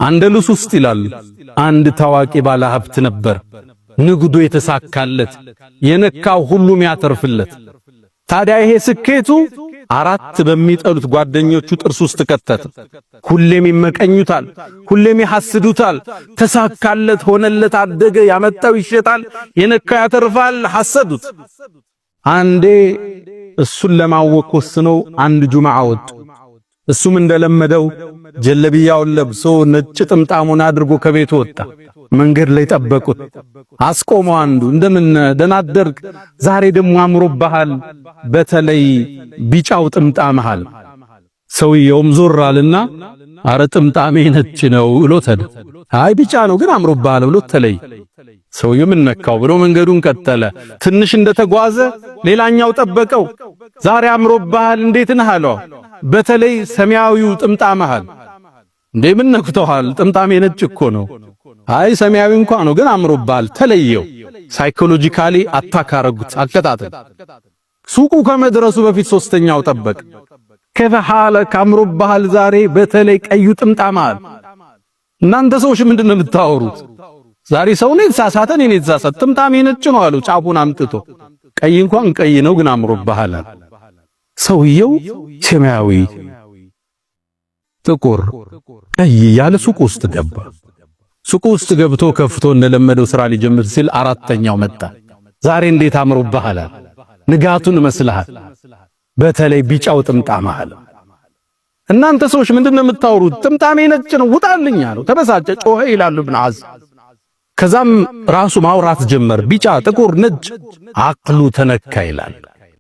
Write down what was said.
አንደሉስ ውስጥ ይላሉ አንድ ታዋቂ ባለ ሀብት ነበር። ንግዱ የተሳካለት የነካው ሁሉም ያተርፍለት። ታዲያ ይሄ ስኬቱ አራት በሚጠሉት ጓደኞቹ ጥርስ ውስጥ ከተተ። ሁሌም ይመቀኙታል፣ ሁሌም ይሐስዱታል። ተሳካለት፣ ሆነለት፣ አደገ፣ ያመጣው ይሸጣል፣ የነካው ያተርፋል። ሐሰዱት። አንዴ እሱን ለማወቅ ወስነው አንድ ጁምዓ ወጡ። እሱም እንደለመደው ጀለቢያውን ለብሶ ነጭ ጥምጣሙን አድርጎ ከቤቱ ወጣ። መንገድ ላይ ጠበቁት። አስቆመው። አንዱ እንደምን ደህና አደርክ? ዛሬ ደግሞ አምሮብሃል፣ በተለይ ቢጫው ጥምጣምሃል። ሰውየውም ዞር አለና አረ ጥምጣሜ ነጭ ነው ብሎ ተለ። አይ ቢጫ ነው ግን አምሮብሃል ብሎ ተለይ። ሰውየው ምን ነካው ብሎ መንገዱን ቀጠለ። ትንሽ እንደተጓዘ ሌላኛው ጠበቀው። ዛሬ አምሮብሃል እንዴት ነህ አለው። በተለይ ሰማያዊው ጥምጣምሃል። እንዴ ምን ነክቶሃል? ጥምጣሜ ነጭ እኮ ነው። አይ ሰማያዊ እንኳን ነው ግን አምሮብሃል። ተለየው። Psychologically attack አረጉት። አቀጣጠል። ሱቁ ከመድረሱ በፊት ሶስተኛው ጠበቅ። كيف حالك አምሮብሃል ዛሬ በተለይ ቀዩ ጥምጣምሃል። እናንተ ሰዎች ምንድነው የምታወሩት? ዛሬ ሰው ነው የተሳሳተ፣ እኔ ነኝ የተሳሳተ። ጥምጣሜ ነጭ ነው አሉ ጫፉን አምጥቶ። ቀይ እንኳን ቀይ ነው ግን አምሮብሃል። ሰውየው ሰማያዊ፣ ጥቁር፣ ቀይ ያለ ሱቅ ውስጥ ገባ። ሱቁ ውስጥ ገብቶ ከፍቶ እንደለመደው ስራ ሊጀምር ሲል አራተኛው መጣ። ዛሬ እንዴት አምሮብሃል፣ ንጋቱን መስልሃል፣ በተለይ ቢጫው ጥምጣምህ። እናንተ ሰዎች ምንድነው የምታወሩት? ጥምጣሜ ነጭ ነው ውጣልኝ አለው። ተበሳጨ፣ ጮኸ ይላሉ ኢብን ሐዝም። ከዛም ራሱ ማውራት ጀመር። ቢጫ፣ ጥቁር፣ ነጭ አቅሉ ተነካ ይላል።